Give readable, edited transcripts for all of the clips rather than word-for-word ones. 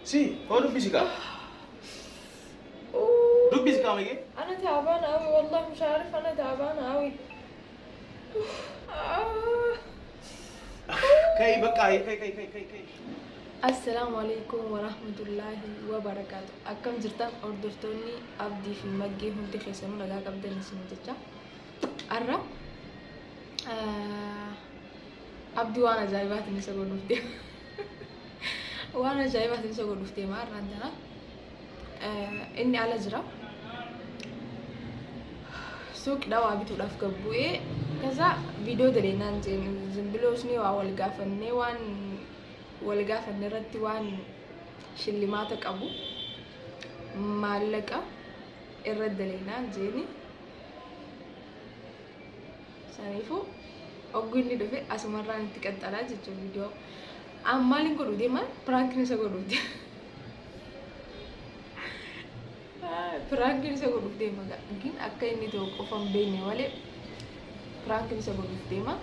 Si hoo dubbisi kaa. Dubbisi kaa Magee. انا تعبانه قوي والله مش عارفه، انا تعبانه قوي. Kai bakka kai kai kai kai kai. Assalaamu alaikum warahmatullaahi wabarakaatu. Akkam jirtan hordoftoonni Abdii fi Maggee, hundi keessanuu nagaa qabdan isin jecha. Har'a Abdii waan ajaa'ibaatiin isa godhuuf deema. Waan ajaa'ibaatiin isa godhuuf deema har'aan tana. Inni ala jira. Suuqidhaa waa bituudhaaf gad bu'ee kaza viidiyoo daleenaan zimbiloosni waa wal gaafannee, waan wal gaafanne irratti waan shillimaata qabu maallaqa irra daleenaan jeeni. Saniifuu oggu inni dhufe asumarraan itti qaxxalaa jechuun viidiyoo. Amma maaliin godhuu deema? Prankiin isa godhuuf deema. Prankiin isa godhuuf deema. Gin akka inni ta'u qofa hin beekne malee prankiin isa godhuuf deema.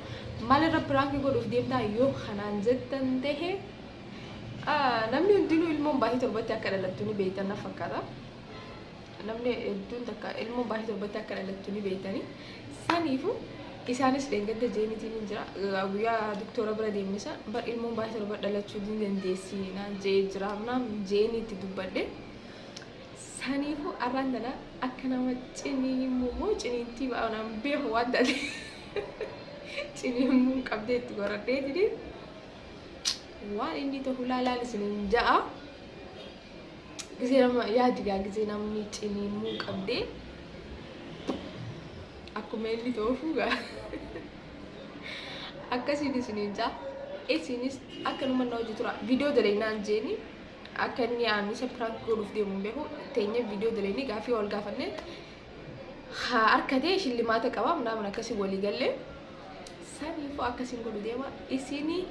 Maalirra prankii godhuuf deemtaa yoo kanaan jettan tahe, namni hundinuu ilmoon baatii 7tti akka dhalattu ni beektan na fakkaata. Namni hedduun takka ilmoon baatii 7tti akka dhalattu ni beektani. Saniifuu isaanis dheengadda jeenitiin hin jira. Guyyaa doktora bira deemne san bar ilmoon baatii 7 dhalachuu ni dandeessi naan jee jira naan jeeniitti dubbadhe. Saniifuu har'aan tana akka nama ciniimmuu moo ciniintii naan beeku waan taate ciniimmuun qabdee itti goradhee jedhee waan inni ta'u laalaan isiniin ja'a. Gisee nama yaadigaa gisee namni ciniimmuu qabdee akkuma inni ta'uufuu gaa akkasiin isiniin ja'a. Isinis akkanuma na hojii tura. Viidiyoo dalagnaan jeeni akka inni aan isa prank godhuuf deemu hin beeku, teenyee viidiyoo dalagnee gaafii wal gaafannee haa harkatee shillimaata qaba ምናምን akkasii walii gallee saniifuu akkasiin godhu deema. Isinii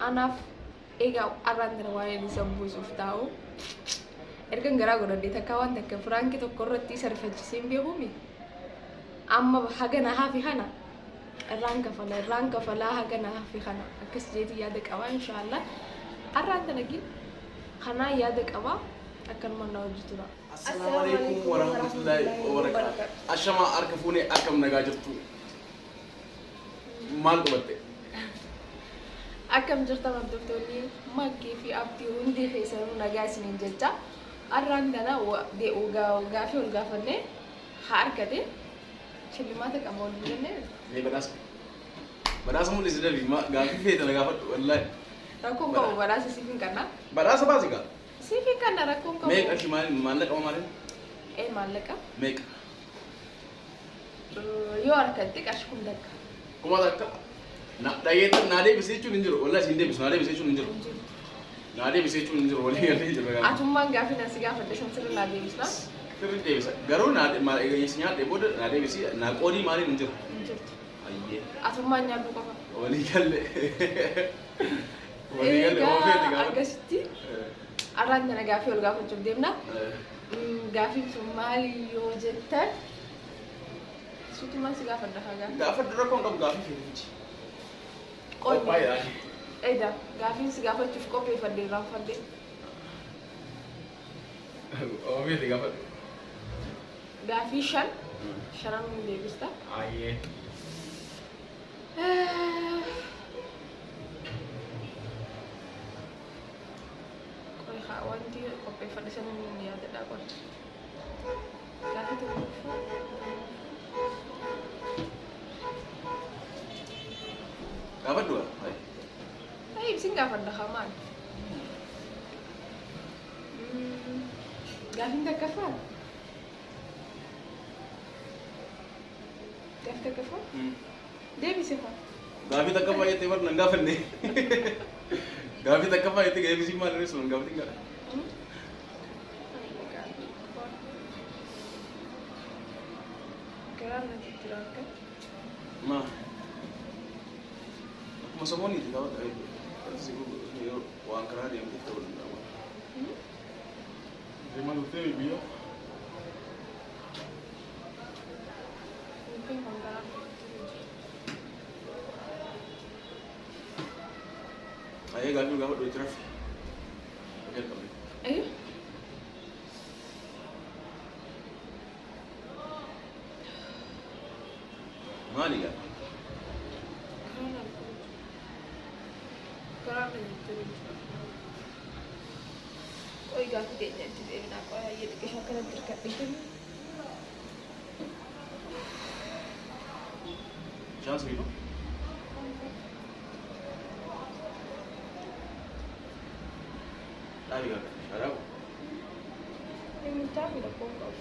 anaaf egaa har'aan tana waan inni isa buusuuf taa'u ergan garaa godhadhee takka waan takka prankii tokko irratti isa rifachiisee hin beekuumi. Amma haga na hafi kana irraan kafala, irraan kafalaa haga na hafi kana akkas jeetii yaada qaba inshaallah. Har'aan tana gin kanaa yaada qaba, akkanuma na hojii tura. Assalaamu alaikum warahmatullahi wabarakatuh. Ashamaa, harka fuunee, akkam nagaa jirtu? Maal qabatte? Akkam jirtan hordoftoonni Maggee fi Abdii, hundi keessanuu nagaa isiniin jecha. Har'aan tana gaafii wal gaafannee haa harkate shillimaata qaba waliin jennee. Mee badhaasa. Badhaasa mul'isi dafi gaafii feete na gaafadhu wallaahi. Rakkoon qabu, badhaasa siif hin kenna. Badhaasa baasi gaa. Siif hin kenna, rakkoon qabu. Meeqa shi maaliin maallaqa maaliin? Ee, maallaqa. Meeqa? Yoo harkatte qarshii 1000. 1000. Na dhageetta naa deebisee jechuun hin jiru. Wallaahi siin deebisu, naa deebisee jechuun hin jiru. Naa deebisee jechuun hin jiru, walii galee jiru. Atummaan gaafii na si gaafadhe san sirri naa deebisna. Sirri deebisa. Garuu naa si nyaadhe booda naa deebisi, naa qoodii maaliin hin jiru. Hin jirtu. Ayyee. Atummaan nyaadhu qofa. Walii galee. Walii galee oo feete Egaa gaafadhu. akkasitti har'aan tana gaafii wal gaafachuuf deemna. Gaafiin sun maali yoo jettan, suutumaan si gaafadha haa gaafii. Gaafadhu, rakkoon qabu, gaafii feete miti. Qoy. Qophaa'eedha. Edaa gaafiin si gaafachuuf qopheeffadhe irraanfadhe. Oo feete gaafadhu. Gaafii shan shanan ni deebista. Ayyee. Qoy haa wanti qopheeffadhe sana ni yaadadha, qoy. Gaafii tokkoffaa. Gaafadhu. Ay, sin gaafadha haa maal? Gaafiin takkaffaa? Gaafii takkaffaa? Deebise haa. Gaafii takkaffaa jettee bar nan gaafanne. Gaafii takkaffaa jettee deebisii maal irra sun gaafatin gaa. Garaan natti jira akka. Ma. Akkuma samooniiti gaafata. Yeroo waan karaa deemteef ta'uu danda'a. Deemaa turtee biyya. Hin garaan natti jira. Ayyee, gaafii gaafadhu, itti rafi. Jalqabne. Eh? Maali gaa? Karaa na jijjiiru. Qoy gaaffii teenya itti deebinaa qoy hayyee xiqqishaa akkanatti hirkadhe. Bishaan sirrii Dhaabi gaa. Dhaabu. Inni taa'u rakkoon qabu.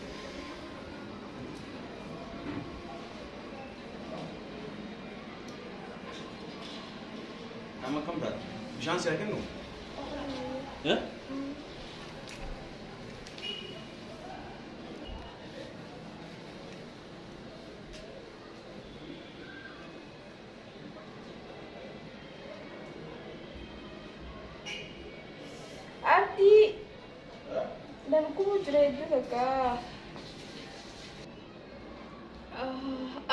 Amma akkam taate? Bishaan si haa kennu? Eh? Abdii nan kumu jira hedduu takka.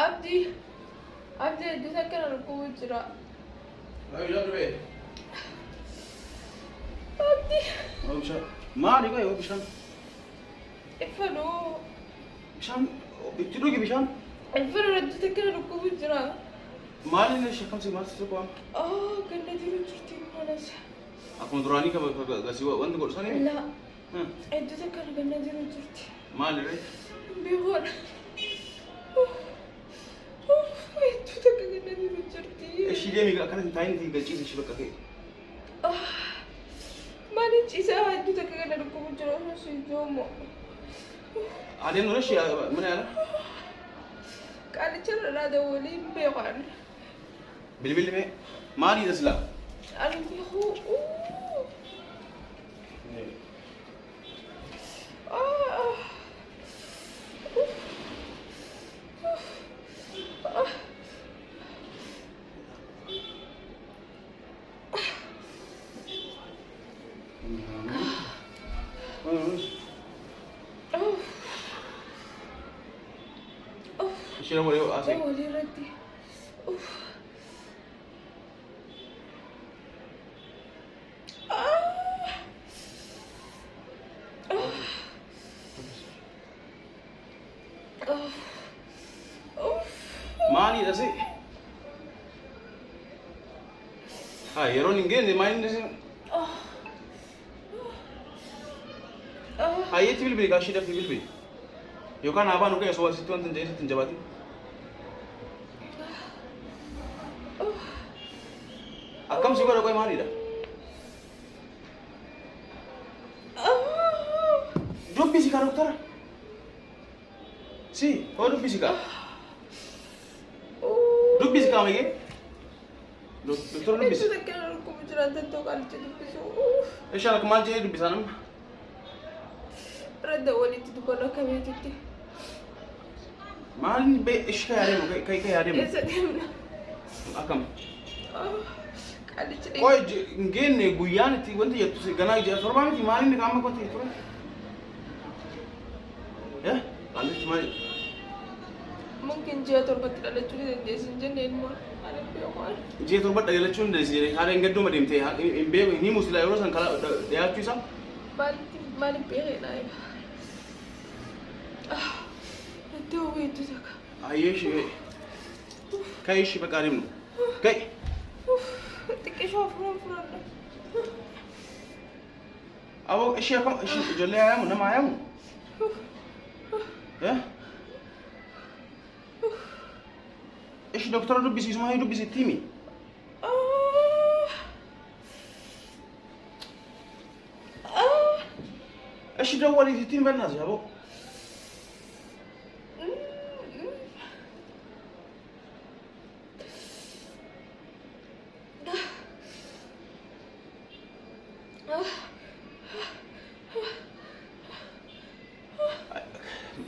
Abdii Abdii hedduu takka nan kumu jira. Dhaabi bishaan dhufee. Abdii Bishaan. Maali gaa yoo bishaan? Ifaduu Bishaan itti dhugi bishaan. ifaduu hedduu takka nan kumu jira. Maali inni shakkamsi maal si qo'am? Ganna jiru jirti manas. Akkuma duraanii kaba gasii wanti godhu sanii? La hedduu takka ganna jiru jirti. Maali ree? Beekoodha. Hedduu takka ganna jiru jirti. Ishii deemi akkana hin taa'in galchiisi ishii bakka ka'e. Maaliin ciisaa hedduu takka ganna dhukkubu jira osoo si joomo. Adeemnu ishii mana yaala? Qaalicha irraa dawwalii hin beekan. Bilbilli mee? Maaliidha silaa? Ani beeku. Ishee walii haasa'e. Dawwalii irratti. Maaliidha si? Haa yeroon hin geenye maaliin si? Hayyeetti bilbili gaashii dafii bilbili. Yookaan haabaan dhugee osoo asitti wanta hin jedhin sitti hin jabaatin. Akkam si godha qoy maaliidha? Dubbisi kaa doktara. Si hoo dubbisi kaa. Dubbisi kaa megee. Doktora dubbisi. Hedduu takka na dhukkubu jira tattoo qaalicha dubbisu. Ishaan akka maal jedhee dubbisaa namni? Irra dawwaliitti dubbannu akka beektutti. Maaliin bee ishii ka yaadeemu ka yaadeemu? Eessa deemna? Akkam? Qaalicha Qoy hin geenne guyyaan itti wanti jettu ganaa ji'a torbaa miti maaliin qaama kooti ture? Eh? Qaalichi maali? Mungkin ji'a torbatti dhalachuu ni dandeessi hin jenne ilmoon. Ani beeku. Ji'a torba dhalachuu hin dandeessi jedhee haala hin gadduma deemtee hin beeku hin himu silaa yeroo san kala dhiyaachuu isaa. Maalitti maaliif beekee naa eega? Iddoo hedduu takka. Ayyee ishee ka'i ishee bakka adeemnu. Ka'i. Xiqqishoo afuran furadha. Aboo ishee akkam ishee ijoollee haayamu nama haayamu? Eh? Ishee doktora dubbisi isuma hayyu dubbisi itti himi. Ishee dawwalii itti himi bannaas aboo.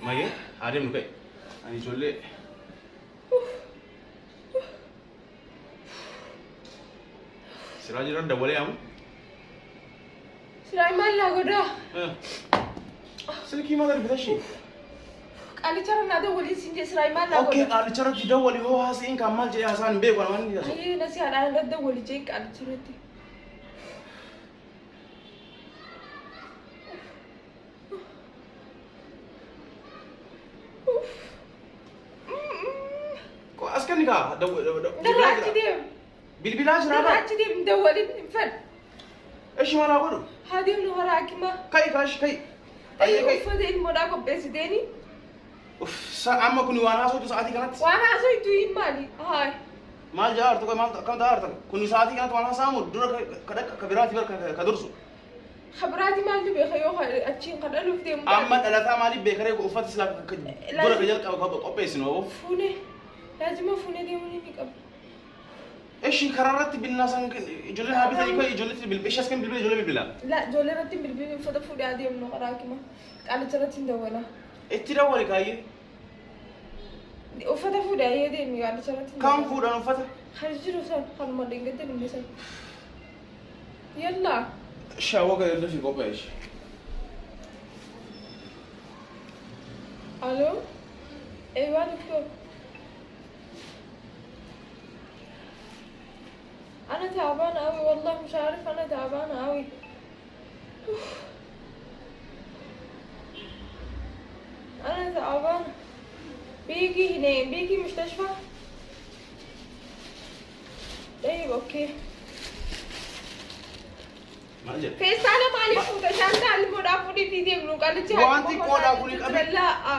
Magee adeemnu ka'i. Ani ijoollee Siraa jiran dawwalee yaamu. Siraa maal laa godhaa? Silkii maal darbita ishee? Qaalicha irra naa dawwalii siin jee siraa maal laa Okay, godhaa? qaalicha irratti dawwali hoo haasa'in kan maal jedhee haasa'an hin beeku waan inni haasa'u. Ayyee nasi haadhaan irra dawwali jee qaalicha irratti. Kenni kaa. Narraa achi deem. Bilbilaa jira Narraa bara. achi deem hin dawwalin hin fedhu. Ishi maal haa godhu? Haa deemnu hara hakimaa. Ka'i kaashi ka'i. Ayyee uffata ilmoodhaa qopheessiteeni. Uff, amma kun waan haasoftu sa'aatii kanatti. Waan haasoftu hin maali? Haay. Maal jaa hartu maal akkam ta'a harta? Kun sa'aatii kanatti waan haasa'amu dura ka biraati bar ka dursu. Khabiraati maaltu beeka yoo achiin kan dhaluuf deemu. Amma dhalataa maaliif beekaree uffata silaa dura ka jalqaba qopheessinu obbo. Fuunee. Laazima fuunee deemuu ni qabna. Ishi karaa irratti binnaa san ijoolleen haa bitanii koo ijoolleetti bilbila ishee as kan bilbila ijoollee bilbila. La ijoollee irratti bilbilli uffata fuudhee adeemnu karaa hakimaa. Qaalicha irratti hin dawwala. Itti dawwali kaayyee. Uffata fuudhee ayyee deemi qaalicha irratti. Kam fuudhan uffata? Kan jiru san kanuma dhingatte dhimmi san. Yallaa. Shaawwa kan irra fi qopheessi. Aloo. Eewaa doktor. أنا تعبانة أوي والله مش عارفة أنا تعبانة أوي. أنا تعبانة. بيجي هنا بيجي مستشفى. طيب أوكي. Maal jedhe? Feestaala maaliif fuuta? Shaantaa ilmoodhaa fuudhii fi deemnu qaalichi. Waan xiqqoodhaa kuni qabe. Laa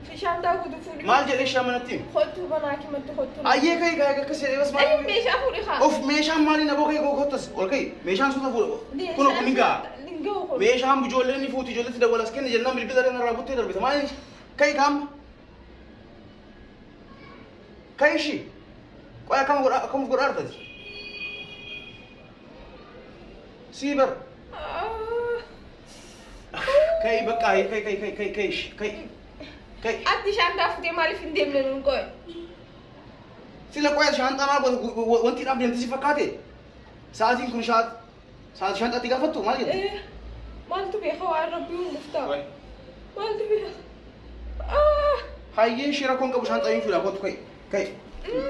fi shaantaa guutuu fuudhii. Maal jedhe ishee manatti? Kottu mana hakimatti kottu. Ayyee ka'i ka'i akkas jedhee bas maal? Ayyee meeshaa fuudhi haa. Of meeshaan maaliin aboo ka'i kottas ol ka'i meeshaan suuta fuudha. Kun kun ni ga'a. Ni ga'u kun. Meeshaan ijoolleen ni fuuti ijoolleetti dawwalas kenni jennaan bilbila irraa buttee darbite maal ka'i kaama. Ka'i ishii. Qoy akkam godha akkam godha artati. Sii bar. Ka'i bakka ka'i ka'i ka'i ka'i ka'i ishii ka'i. Ka'i. Ati shaantaa fuutee maaliif hin deemne nuun qoy? Sila qoya shaantaa maal goota wanti dhaaf deemte si fakkaate? Sa'aatiin kun sa'aatii shaantaatti gaafattu maal jette? Maaltu beeka waan rabbii uumuuf ta'a? Maaltu beeka? Hayyee ishee rakkoon qabu shaantaa hin fuudhaa kottu ka'i ka'i.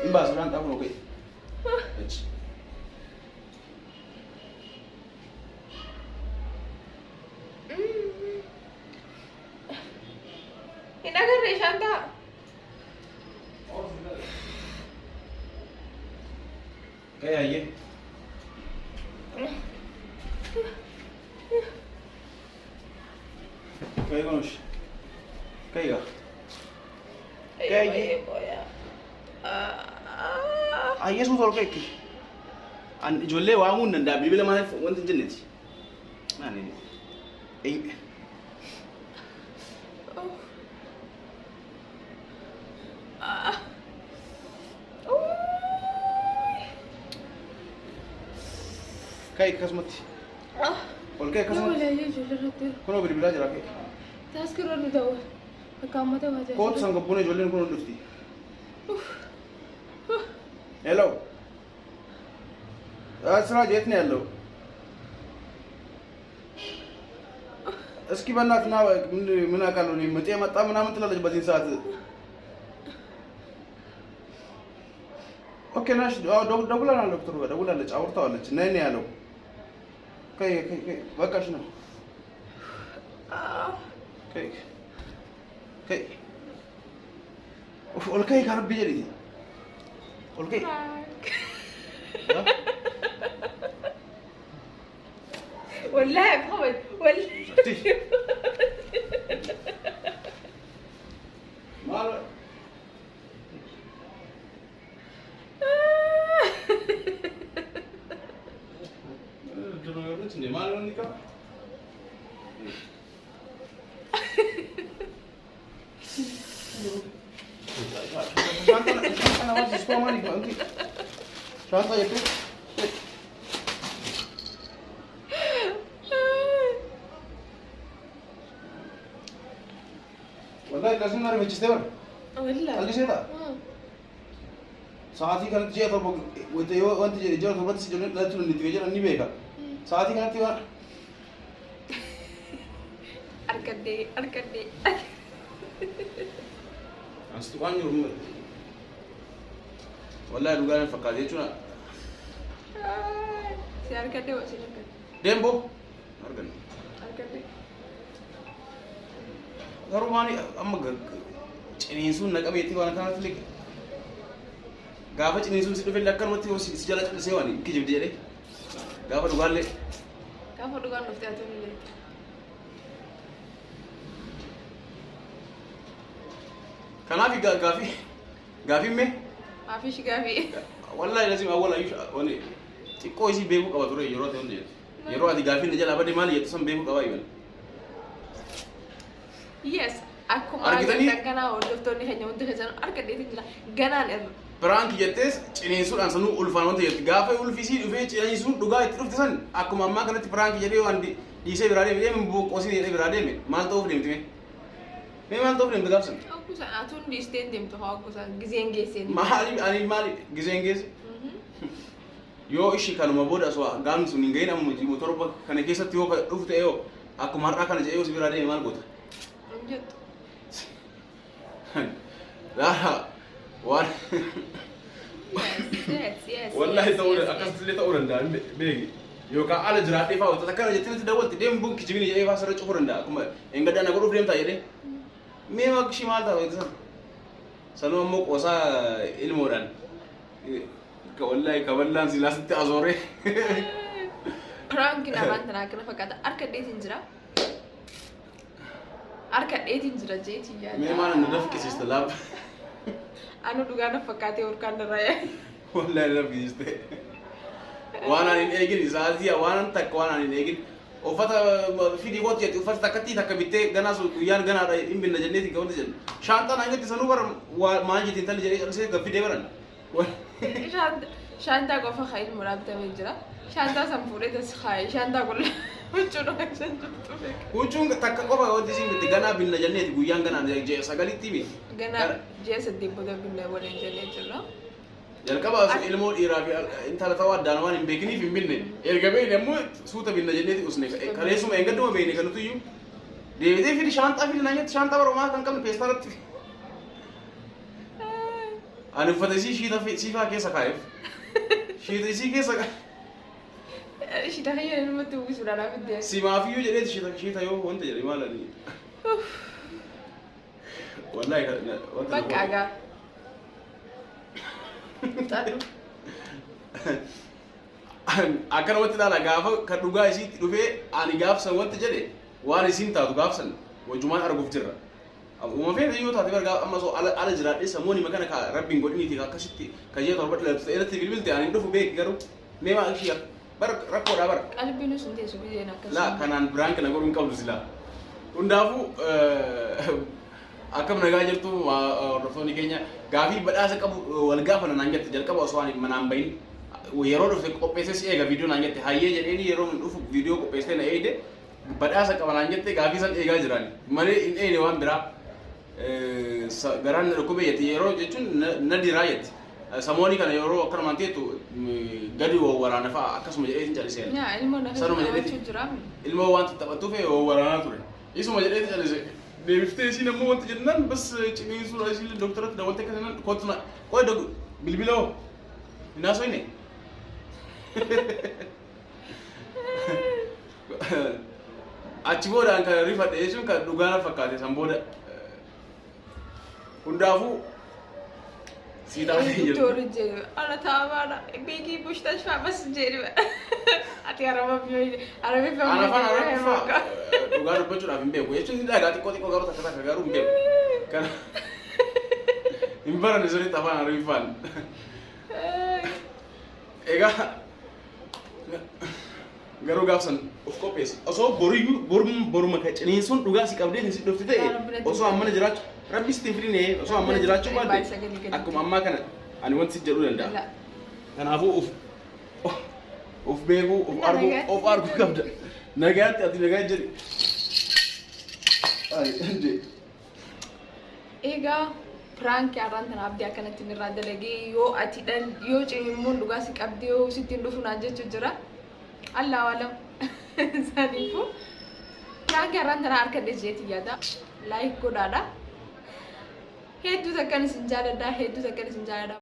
Hin baasa shaantaa kunoo ka'i. Achi. Hin agarree shaantaa? Ka'i hayyee. Ka'i kunush. Ka'i gaa. Ka'i. Hayyee suuta ol ka'i. An ijoollee waamuu hin danda'a bilbila maaliif wanti hin jenneeti. Maali? Ka'i akkasumatti. Ol ka'i akkasumatti. Kunoo bilbilaa jira ka'i. Taaskirra nu ta'u. Akka ammata baatee. Kootu san gobbuun ijoolleen kun dhufti. Hello. ስራጅ የት ነው ያለው? እስኪ በእናትህ ና። ምን አውቃለሁ እኔ ምጤ መጣ ምናምን ትላለች በዚህ ሰዓት። ኦኬ ናሽ ደውለናል፣ ዶክተሩ ጋር ደውላለች፣ አውርታዋለች። ነይ ነው ያለው። ከይ ከይ ከይ በቃሽ ነው። ከይ ከይ ኦል ከይ ከረቢ jedhiti ol ka'e. والله محمد والله. Maal? Maal wanni qaba? Shaantaa jettee? Wallahi lazim na rifachiistee bara. Wallahi. Qallisee ta'a. Sa'aatii kanatti ji'a 7 wanta yoo wanti jedhe ji'a 7tti si ijoolleen dhalachuu dandeetti jedhan ni beeka. Sa'aatii kanatti waan Argadhee argadhee. As tuqaan jiru wallahi dhugaa na fakkaate jechuudha. Si argadhee waa si argadhee. Deemboo arganne. Argadhee. Garuu maali amma ciniinsuun na qabeetti waan kanatti liqe. Gaafa ciniinsuun si dhufellee akkanumatti yoo si jala callisee waan kijibdi jedhee. Gaafa dhugaallee. Gaafa dhugaan dhuftee ati ni beekta. Kanaaf gaafii gaafii mee Maafish gaafii. Wallahi lazim awwala wani xiqqoo isii beekuu qaba ture yeroo ta'e hundi jettu. Yeroo ati gaafii na jalaa bade maali jettu san beekuu qaba iyyuu. Yes, akkuma Argitanii? agartan kanaa hordoftoonni keenya hundi keessan argadheetiin jira. Ganaan irra. Prank jettees ciniinsuudhaan sanuu ulfaan wanta jettu. Gaafa ulfisii dhufee ciniinsuun dhugaa itti dhufte san akkuma ammaa kanatti prank jedhee waan dhiisee biraa deeme deeme boqqoosii jedhee biraa deeme maal ta'uuf deemti mee? Mee maal ta'uuf deemte gaafsan? Oggusan atuun dhiistee hin deemtu haa oggusan gizeen geessee. Maali ani maali gizeen geesse? Yoo ishii kanuma booda osoo gaafni sun hin gahin amma jimu 7 kana keessatti yoo dhufu ta'e yoo akkuma har'aa kana jedhee yoo si biraa deeme maal goota? Hin jettu. Laa waan Yes. Wallahi yes, ta'uu yes, akkasillee ta'uu danda'a beeki. Yookaan ala jiraadhee fa'aa wanta akkana jettee natti dawwalti deemu bun kijibini jedhee fa'aa sirra cufuu danda'a. Akkuma engaddaa na godhuuf deemtaa jedhee. Mee maqshii maal ta'a wanta sana? Sanuu ammoo qoosaa ilmoodhaan. Ka wallahi kaballaan silaasitti azooree. Prankiin afaan tanaa akkana fakkaata. Harka dheetiin jira. Harka dheetiin jira jeetiin yaada. Mee maal na dafqisiista laaf? Anu dhugaa na fakkaatee urkaan irraa yaa'e. Wallahi na dafqisiiste. Waan ani hin eegin sa'aatii waan takka waan ani hin eegin. Uffata fidii kooti jetti uffata takkatti takka bittee ganaa sun guyyaan ganaadha hin binna jenneeti gawwanti jenna. Shaanxaan hangatti sanuu bara maal jetti intalli jedhee callisee gaffidee baran. Shaantaa qofa kan ilmoodhaa bitamee jira. Shaantaa san fuudhee tas kaa'e. Shaantaa qullaa huccuu dhugaa san jirtu beeka. Huccuun takka qofa wanti isiin bitte ganaa binna jenneeti guyyaan ganaa ji'a 9tti miti. Ganaa ji'a 8 booda binna waliin jennee jirra. Jalqaba ilmoo dhiiraa fi intala ta'uu addaan waan hin beekiniif hin binne. Erga beekne immoo suuta binna jenneeti usne. Kaleessuma eengadduma beekne kan nuti iyyuu. Deebitee fidi shaanxaa fidi naan jette shaanxaa barumaa kan qabne peestaalatti. Ani uffata isii shiita siifaa keessa kaa'eef. Shiita isii keessa kaa'e. Shiita kiyya namatti uwwisuudhaan abidde. Simaafiyyuu jedheeti shiita shiita yoo wanta jedhe maal ani. Wallahi wanta Bakka agaa. Xadhu. Akkanumatti ilaala gaafa kan dhugaa isiitti dhufee ani gaafsan wanti jedhe waan isiin taatu gaafsan wajjumaan arguuf jirra. Uuma feete yoo taate bara amma osoo ala jiraadhee sammuun hima kana ka rabbiin godhiniiti ka akkasitti ka ji'a 7 dhalatu ta'e irratti bilbilte ani hin dhufu beeki garuu mee maa ishii bara rakkoodhaa bara. Qalbiin sun teessu biyyeen akkasii. Laa kanaan biraan kana godhuu hin qabdu silaa. Hundaafuu akkam nagaa jirtu hordoftoonni keenya gaafii badhaasa qabu wal gaafanna naan jette jalqaba osoo ani manaan bahin yeroo dhufte qopheessee si eega viidiyoo naan jette hayyee jedheeni yeroo hin dhufu viidiyoo qopheessee na eegde badhaasa qaba naan jette gaafii san eegaa jirani malee hin eegne waan biraa garaan na dhukkube jette yeroo jechuun na diraa jette samoonii kana yeroo akkanumaan teettu gadi waraana fa'a akkasuma jedhee hin calliseen. Yaa ilmoo na Sanuma jedheeti. taphachuu jira. Ilmoo waan taphatuuf waraanaa ture. Isuma jedheeti callise. Deebiftee isiin ammoo wanti jennaan bas ciniinsuudha isiin doktoratti dawwalte akka jennaan kootu na qoy bilbila hoo hin haasofne. Achi boodaan kan rifadhe jechuun kan dhugaa na fakkaate san booda hundaafuu sii taatee jirti. Doktorri jedhu ana taamaadha. Beekii bushtashfaa bas jedhu. Ati araba arabiffaa Ana afaan arabiffaa dhugaa dubbachuudhaaf hin beeku jechuun ni dhagaa xiqqoo xiqqoo garuu takka takka garuu hin beeku. Kana hin baranne sirriitti afaan arabiffaan. Egaa garuu gaafsan of qopheessi. Osoo boriyyuu boruma ka ciniinsuun dhugaa si qabdee si dhufte ta'e osoo ammana jiraachuu rabbi sitti hin fidine osoo ammana jiraachuu baadde akkuma ammaa kana ani wanti si jedhuu danda'a. Kanaafuu of beekuu of arguu of arguu qabda. Nagaatti ati nagaa jedhi. Ay, ande. Egaa piraankii har'aan tana abdii akkanatti irraa dalagee yoo ati dhal yoo cimimmuun dhugaa si qabdee yoo sitti hin dhufu naan jechuu jira. Allahu alam. Saniifuu piraankii har'aan tana harka jeetii yaada. Like godhaadha. Hedduu takkan isin jaaladha. Hedduu takkan isin jaaladha.